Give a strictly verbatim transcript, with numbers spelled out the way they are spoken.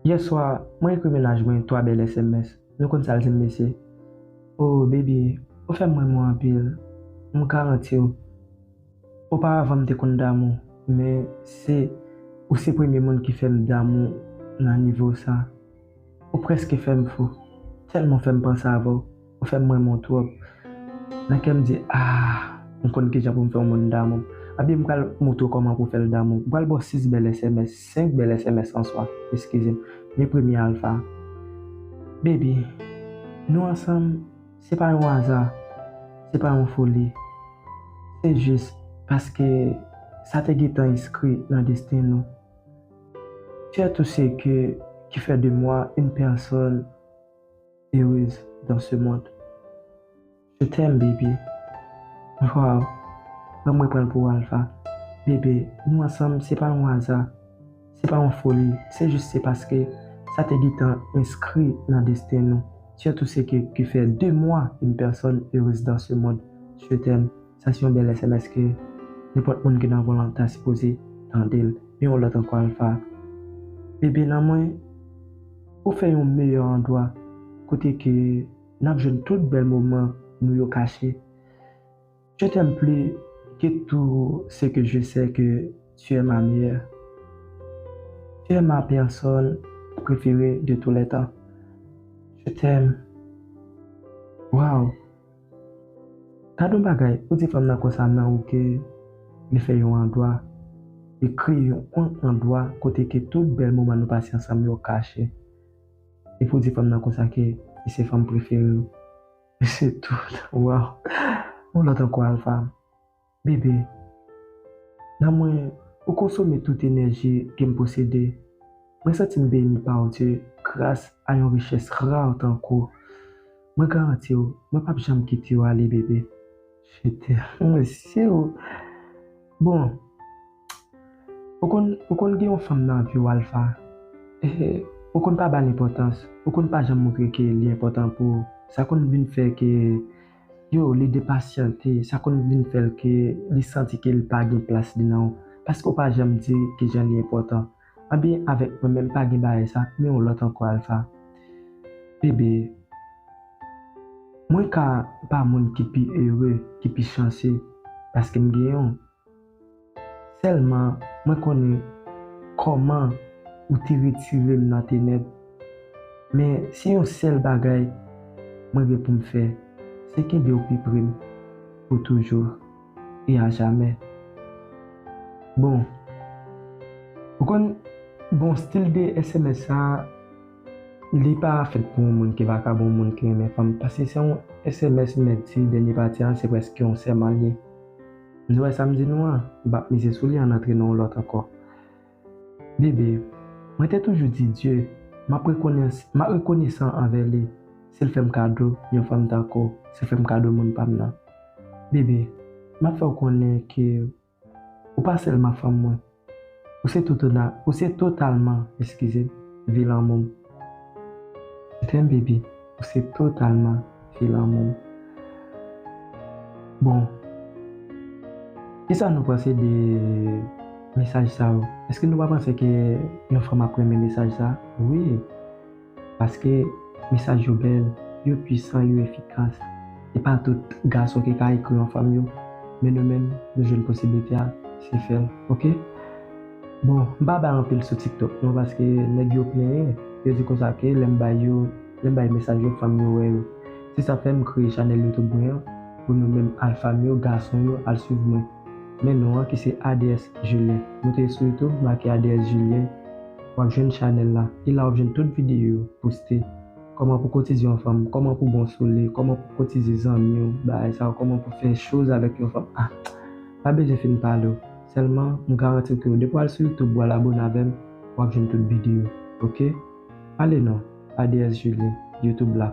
Yèswa, mwen ekri mennaj mwen twa bèl S M S. Nou konn sa l di m, mesye? Oh, baby, ou fè m renmen w anpil. M garanti w, oparavan m te konn damou, men se, ou se premye moun ki fè m damou nan nivo sa. Ou prèske fè m fou. Tèlman w fè m panse avè w, ou fè m renmen w twòp. Nan kè m di, ah, m konn kijan pou m fè yon moun damou m. Ebyen, m pral montre w kòman pou w fè l damou w. M pral ba w sis bèl S M S, senk bèl S M S an swa, eskize m. Men premye Alpha. Baby, nou ansanm, se pa yon aza, se pa yon foli. Se jis paske sa te gentan enskri nan desten nou. Tu es tout ce que, qui fait de moi une personne heureuse dans ce monde. Je t'aime, baby. Wow. Ban m reprann pou ou, Alpha. Bebe, nou ansanm, se pa yon aza. Se pa yon foli. Se jis se paske sa te gentan enskri nan desten nou. Tu es tout ce que, qui fait de moi une personne heureuse dans ce monde. Je t'aime. Sa se yon bèl S M S ke nenpòt moun ki nan volonte a sipoze tande l. Men yon lòt ankò, Alpha. Bebe nan mwen, ou fè yon meyè andwa kote ke n ap jwenn tout bèl moman nou yo kache. Je t'aime plus que tout ce que je sais que tu es ma meilleure. Tu es ma personne préférée de tous les temps. Je t'aime. Wow. Gade yon bagay, ou di fanm nan konsa nan ou ke li fè yon andwa, li kreye yon andwa kote ke tout bèl moman nou pase ansanm yo kache. Epi ou di fanm nan konsa ke li se fanm prefere w. Se tout. Wow. Yon lòt ankò, Alpha. Bebe, nan mwen, ou konsome tout enèji ke m posede. Mwen santi m beni pa w, Dye, gras a yon richès ra tankou w. Mwen garanti w, mwen p ap janm kite w ale, bebe. Je t'aime, mesye o. Bon, ou konn, ou konn gen yon fanm nan vi w, Alpha. Eh, ou konn pa ba l enpòtans. Ou konn pa janm montre ke li enpòtan pou ou. Sa konn vin fè ke, yo, li depasyante. Sa konn vin fè l ke li santi ke li pa gen plas li nan ou. Paske ou pa janm di kijan li enpòtan. Anben, avèk mwen menm, pa gen bagay sa, men yon lòt ankò, Alpha. Bebe, mwen ka pa moun ki pi ere, ki pi chanse, paske m gen yon. Sèlman, mwen konnen kòman ou te retire m nan tenèb. Men, se yon sèl bagay mwen gen pou m fè, se kenbe w pi pre m pou toujou e a jamè. Bon, ou konn, bon, stil de S M S sa, li pa fèt pou yon moun ki vakabon, yon moun ki renmen fanm. Paske se yon S M S m mèt di, dènye pati a, se prèske yon sèman l ye. Nou wè sa m di nou an, m p ap mize sou li, ann antre nan yon lòt ankò. Bebe, mwen te toujou di Dye, m ap rekones-, m ap rekonesan anvè li, si l fè m kado yon fanm tankou w, si l fè m kado moun pa m nan. Bebe, m ap fè w konnen ke ou pa sèlman fanm mwen. Ou se tout, ou se totalman, eskize, vi lanmou m. Je t'aime, baby. Ou se totalman vi lanmou m. Bon. Kisa nou panse de mesaj sa yo? Èske nou pa panse ke yon fanm ap renmen mesaj sa? Wi. Paske mesaj yo bèl, yo pwisan, yo efikas. E pa tout gason ki ka ekri yon fanm yo. Men nou menm, nou jwenn posiblite a, se fè l. Oke? Bon, m pa bay anpil sou TikTok non, paske nèg yo plenyen, yo di konsa ke lè m bay yo, lè m bay mesaj yo, fanm yo wè yo. Se sa fè m kreye chanèl YouTube mwen an, pou nou menm alfa m yo, gason yo, al swiv mwen. Men non an ki se A D S Julien. Moute sou YouTube, make A D S Julien, w ap jwenn chanèl la. E la w ap jwenn tout videyo yo poste. Kòman pou koutize yon fanm, kòman pou bon sou li, kòman pou koutize zanmi w, bagay sa yo, kòman pou fè choz avèk yon fanm. Ah, pa bezwen fin pale w. Sèlman, m garanti w ke depi w al sou YouTube, w al abone avè m, w ap jwenn tout videyo. Oke? Ale non, A D S Julien, YouTube la.